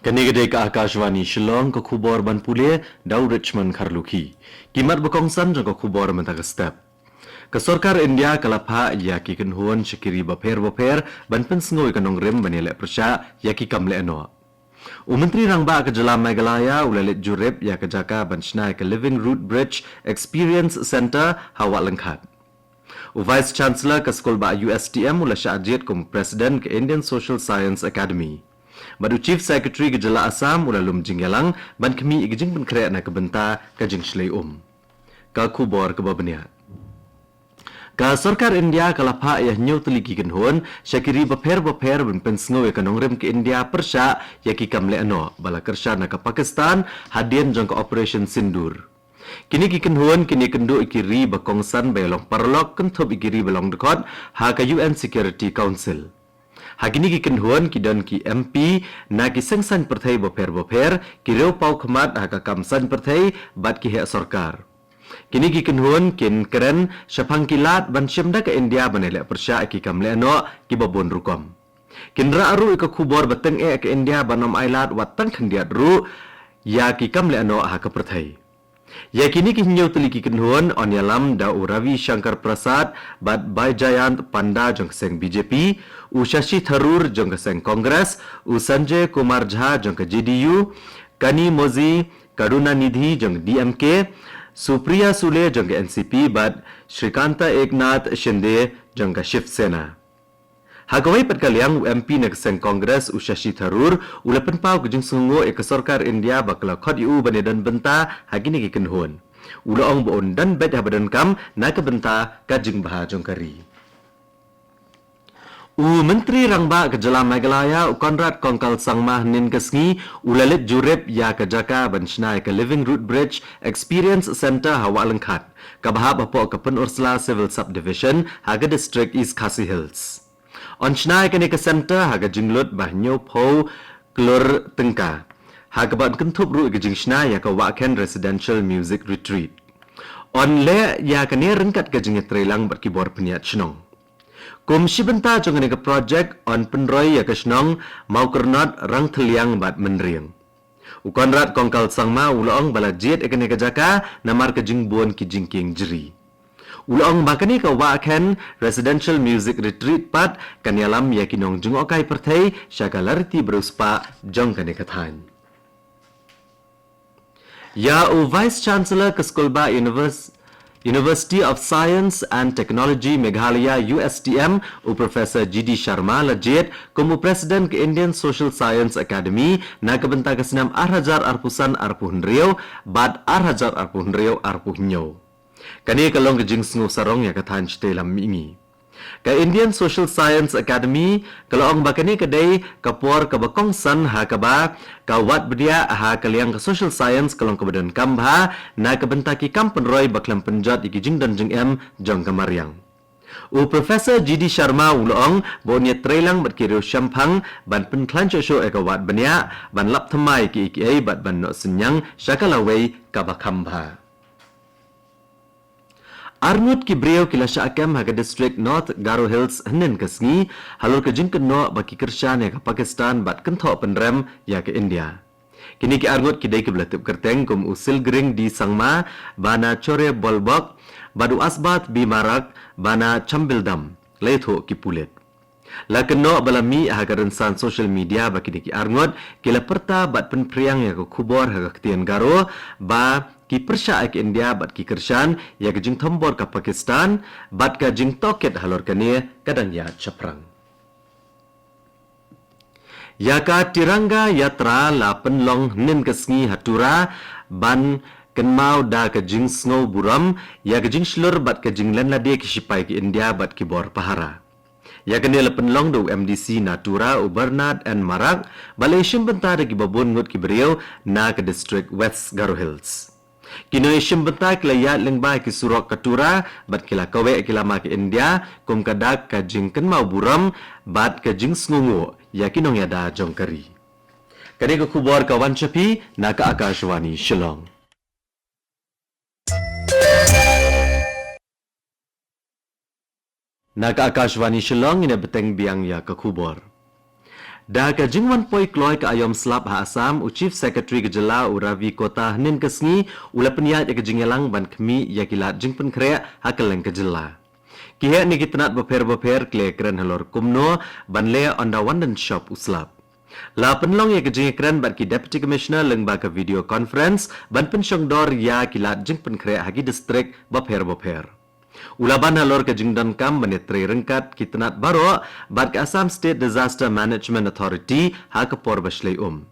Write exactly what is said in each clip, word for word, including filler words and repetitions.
Kane ka dei ka Akashvani Shillong, ka khubor ban pule da u Richmond Kharlukhi. Ki mat ba kongsan jong ka khubor mynta ka step. Ka sorkar India ka la phah ïa ki kynhun sha ki ri bapher bapher ban pynsngew ïa ka nongrim ban ïaleh pyrshah ïa ki kam lehnoh. U Myntri Rangbah ka jylla Meghalaya u la leit jurip ïa ka jaka ban shna ïa ka Living Root Bridge Experience Centre ha Wah Lyngkhat. U Vice Chancellor ka skul bah U S T M u la shah jied kum President ka Indian Social Science Academy. Bad u Chief Secretary ka jylla Assam u la lum jingïalang ban khmih ïa ka jingpynkhreh na ka bynta ka jingshlei um. Ka khubor kaba bniah. Ka sorkar India ka la phah ïa hynñiew tylli ki kynhun sha ki ri bapher bapher ban pynsngew ïa ka nongrim ka India pyrshah ïa ki kam lehnoh ba la kyrshan na ka Pakistan hadien jong ka Operation Sindoor. Kine ki kynhun kin ïakynduh ïa ki ri ba kongsan ba ïalong paralok kynthup ïa ki ri ba long dkhot ha ka U N Security Council. Ha kine ki kynhun ki don ki M P na ki seng saiñ pyrthei bapher bapher, ki riewpaw khmat ha ka kam saiñ pyrthei bad ki heh sorkar. Kine ki kynhun kin kren shaphang ki lad ban shim da ka India ban ïaleh pyrshah ïa ki kam lehnoh kiba bun rukom. Kin rah ruh ïa ka khubor ba tyngeh ka India ban ym ailad wat tang khyndiat ruh ïa ki kam lehnoh ha ka pyrthei. Ïa kine ki hynñiew tylli ki kynhun yn ïalam da u Ravi Shankar Prasad bad Baijayant Panda jong ka seng B J P, u Shashi Tharoor jong ka seng Congress, u Sanjay Kumar Jha jong ka J D U, Kanimozhi Karunanidhi jong ka D M K, Supriya Sule jong ka N C P bad Shrikanta Eknath Shinde jong ka Shiv Sena. Ha kawei pat ka liang, u M P na ka seng Congress u Shashi Tharoor u la pynpaw ka jingsngewnguh ïa ka sorkar India ba ka la khot ïa u ban ïadon bynta ha kine ki kynhun. U la ong ba un don beit haba donkam na ka bynta ka jingbha jong ka ri. U Myntri Rangbah ka jylla Meghalaya u Conrad Kongkal Sangma hynnin ka sngi u la leit jurip ïa ka jaka ban shna ïa ka Living Root Bridge Experience Centre ha Wah Lyngkhat, kaba hap hapoh ka Pynursla Civil Subdivision ha ka District East Khasi Hills. Yn shna ïa kane ka centre ha ka jinglut ba hynñiewphew klur tyngka, ha kaba yn kynthup ruh ïa ka jingshna ïa ka Wahkhen Residential Music Retreat. Yn leh ïa kane ryngkat ka jingïatreilang bad ki bor pynïaid shnong. Kum shi bynta jong kane ka project yn pynroi ïa ka shnong Mawkyrnot, Rangthylliang bad Mynriang. U Conrad Kongkal Sangma u la ong ba la jied ïa kane ka jaka namar ka jingbun ki jingkieng jri. U la ong ba kane ka Wahkhen Residential Music Retreat pat kan ïalam ïa ki nongjngohkai pyrthei sha ka lariti briew spah jong kane ka thaiñ. Ïa u Vice Chancellor ka skul bah Univers-, University of Science and Technology Meghalaya, U S T M, u Professor G D Sharma la jied kum u President ka Indian Social Science Academy na ka bynta ka snem ar hajar arphew san arphew hynriew bad ar hajar arphew hynriew arphew hynñiew. Kane ka long ka jingsngew sarong ïa ka thaiñ shatei lam mihngi. Ka Indian Social Science Academy ka la ong ba kane ka dei ka por kaba kongsan ha kaba ka wad bniah ha ka liang ka social science ka long kaba donkam bha na ka bynta ki kam pynroi ba khlem pynjot ïa ki jingdon jingem jong ka mariang. U Professor G D Sharma u la ong ba un ïatreilang bad ki riewshemphang ban pynkhlaiñ shuh shuh ïa ka wad bniah, ban lap thymmai kiei kiei bad ban noh synñiang sha ka lawei kaba kham bha. Arngut ki briew ki la shah kem ha ka district North Garo Hills hynnin ka sngi halor ka jingkynnoh ba ki kyrshan ïa ka Pakistan bad kynthoh pynrem ïa ka India. Kine ki arngut ki dei kiba la tip kyrteng kum u Silgring D Sangma, ba na Chore Bolbok, bad u Asbath B Marak, ba na Chambildam, la ïathuh ki pulit. La kynnoh ba la mih ha ka rynsan social media ba kine ki arngut ki la pyrta bad pynphriang ïa ka khubor ha ka ktien Garo ba ki pyrshah ïa ka India bad ki kyrshan ïa ka jingthombor ka Pakistan bad ka jingtohkit halor kane ka dang ïaid shaphrang. Ïa ka Tiranga Yatra la pynlong hynnin ka sngi ha Tura ban kynmaw da ka jingsngew burom ïa ka jingshlur bad ka jinglen lade ki shipai ki India bad ki bor pahara. Ïa kane la pynlong da u M D C na Tura u Bernard N Marak, ba la ïashim bynta da kiba bun ngut ki briew na ka district West Garo Hills. Ki nongïashim bynta ki la ïaid lyngba ki surok ka Tura bad ki la kaweh ki lama ka India kum ka dak ka jingkynmaw burom bad ka jingsngewnguh ïa ki nongïada jong ka ri. Kane ka khubor ka wan sha phi na ka Akashvani Shillong. Na ka Akashvani Shillong, ngin ïa bteng biang ïa ka khubor. Da ka jingwan poi kloi ka aïom slap ha Assam, u Chief Secretary ka jylla u Ravi Kota hynnin ka sngi u la pynïaid ïa ka jingïalang ban khmih ïa ki lad jingpynkhreh ha kylleng ka jylla. Ki heh na ki tnat bapher bapher ki la ïakren halor kumno ban leh ynda wan dang shop u slap. La pynlong ïa ka jingïakren bad ki Deputy Commissioner lyngba ka video conference ban pynshongdor ïa ki lad jingpynkhreh ha ki district bapher bapher. U la ban halor ka jingdonkam ban ïatrei ryngkat ki tnat baroh bad ka Assam State Disaster Management Authority ha ka por ba shlei um.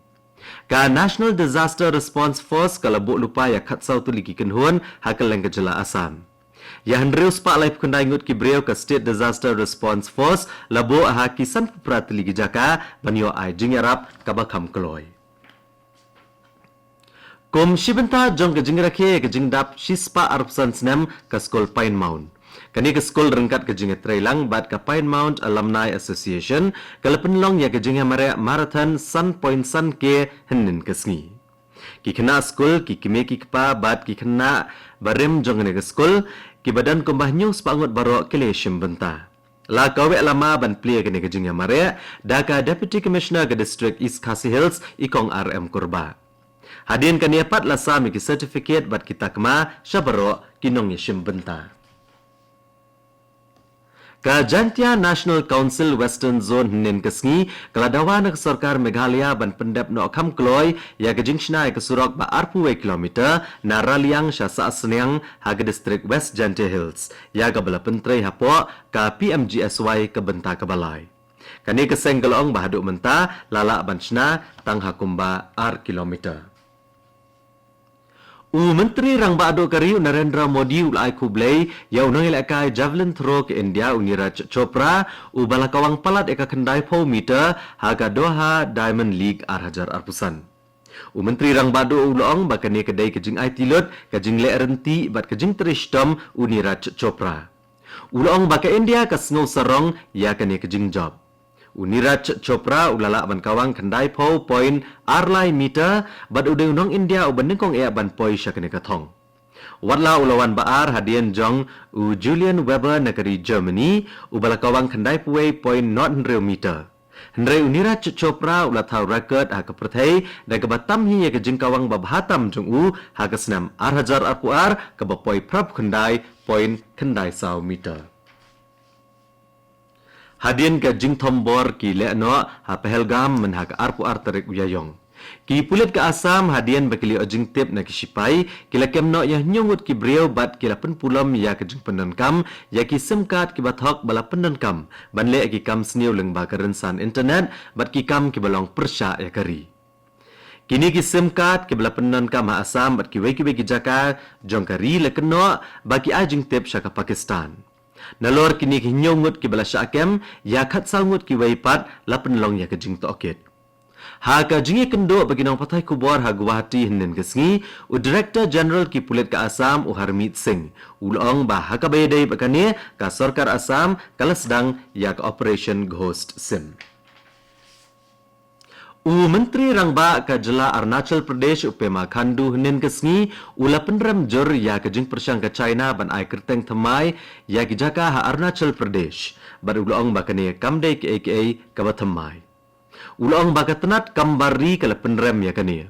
Ka National Disaster Response Force ka la buh lypa ïa khatsaw tylli ki kynhun ha kylleng ka jylla Assam. Ïa hynriew spah laiphew khyndai ngut ki briew ka State Disaster Response Force la buh ha ki sanphew phra tylli ki jaka ban ïoh ai jingïarap kaba kham kloi. Kum shi bynta jong ka jingrakhe ïa ka jingdap shi spah arphew san snem ka skul Pine Mount. Kane ka skul ryngkat ka jingïatreilang bad ka Pine Mount Alumni Association ka la pynlong ïa ka jingïamareh marathon san point san K hynnin ka sngi. Ki khynnah skul, ki kmie ki kpa bad ki khynnah barim jong kane ka skul, kiba don kumba hynñiew spah ngut baroh ki la shim bynta. La kaweh lama ban plie kane ka jingïamareh da ka Deputy Commissioner ka District East Khasi Hills, i Kong R M Kurbah. Hadien kane pat la sam ïa ki certificate bad ki takma sha baroh ki nongïashim bynta. Ka Jaintia National Council Western Zone hynnin ka sngi ka la dawa na ka sorkar Meghalaya ban pyndep noh kham kloi ïa ka jingshna ïa ka surok ba arphew wei kilometer na Raliang sha Sahsniang ha ka district West Jaintia Hills, ïa kaba la pyntrei hapoh ka P M G S Y ka bynta kaba lai. Kane ka seng ka la ong ba haduh mynta la lah ban shna tang ha kumba ar kilometer. U Myntri Rangbah Duh ka ri u Narendra Modi u la ai khublei ïa u nongïalehkai javelin throw ka India u Neeraj Chopra, uba la kawang palat ïa ka khyndai phew meter ha ka Doha Diamond League ar hajar arphew san. U Myntri Rangbah Duh u la ong ba kane ka dei ka jingaiti lut, ka jingleh rynti bad ka jingtrei shitom u Neeraj Chopra. U la ong ba ka India ka sngew sarong ïa kane ka jingjop. U Neeraj Chopra u la lah ban kawang khyndai phew point ar lai meter bad u dei u nong India uba nyngkong eh ban poi sha kane ka thong. Wat la u la wan ba ar hadien jong u Julian Weber na ka ri Germany, uba la kawang khyndai phew wei point not hynriew meter. Hynrei u Neeraj Chopra u la thaw record ha ka pyrthei da kaba tam hi ïa ka jingkawang ba bha tam jong u ha ka snem ar hajar arphew ar, kaba poi phra phew khyndai point khyndai saw meter. Hadien ka jingthombor ki leh noh ha Pahalgam mynha ka arphew ar tarik u Ïaïong, ki pulit ka Assam hadien ba ki la ïoh jingtip na ki shipai, ki la kem noh ïa hynñiew ngut ki briew bad ki la pynpulom ïa ka jingpyndonkam ïa ki sim card kiba thok ba la pyndonkam ban leh ïa ki kam sniew lyngba ka rynsan internet bad ki kam kiba long pyrshah ïa ka ri. Kine ki sim card kiba la pyndonkam ha Assam bad kiwei kiwei ki jaka jong ka ri la kynnoh ba ki ai jingtip sha ka Pakistan. Nalor kine ki hynñiew ngut kiba la shah kem, ïa khatsaw ngut kiwei pat la pynlong ïa ka jingtohkit. Ha ka jingïakynduh bad ki nongpathai khubor ha Guwahati hynnin ka sngi, u Director General ki pulit ka Assam u Harmeet Singh u la ong ba ha kaba ïadei bad kane, ka sorkar Assam ka la sdang ïa ka Operation Ghost Sim. U Myntri Rangbah ka jylla Arunachal Pradesh u Pema Khandu hynnin ka sngi u la pynrem jur ïa ka jingpyrshang ka China ban ai kyrteng thymmai ïa ki jaka ha Arunachal Pradesh, bad u la ong ba kane kam dei kaei kaei kaba thymmai. U la ong ba ka tnat kam bar ri ka la pynrem ïa kane.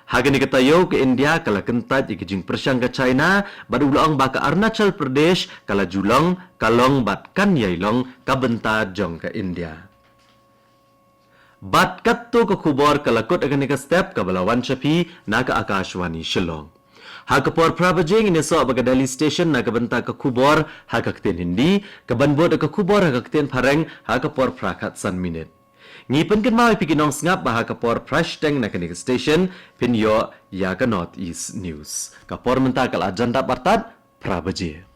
Ha kane ka taïew ka India ka la kyntait ïa ka jingpyrshang ka China, bad u la ong ba ka Arunachal Pradesh ka la ju long, ka long bad kan ïai long ka bynta jong ka India. Bad katto ka khubor ka la kut ha kane ka step, kaba la wan sha phi na ka Akashvani Shillong. Ha ka por phra baje ngin ïasoh bad ka Delhi Station na ka bynta ka khubor ha ka ktien Hindi, kaban bud ka khubor ha ka ktien Phareng ha ka por phra khatsan minit. Ngi pynkynmaw ïa phi ki nongsngap ba ha ka por phra shiteng na kane ka station phin ïoh ïa ka North East News. Ka por mynta ka la jan dap artat phra baje.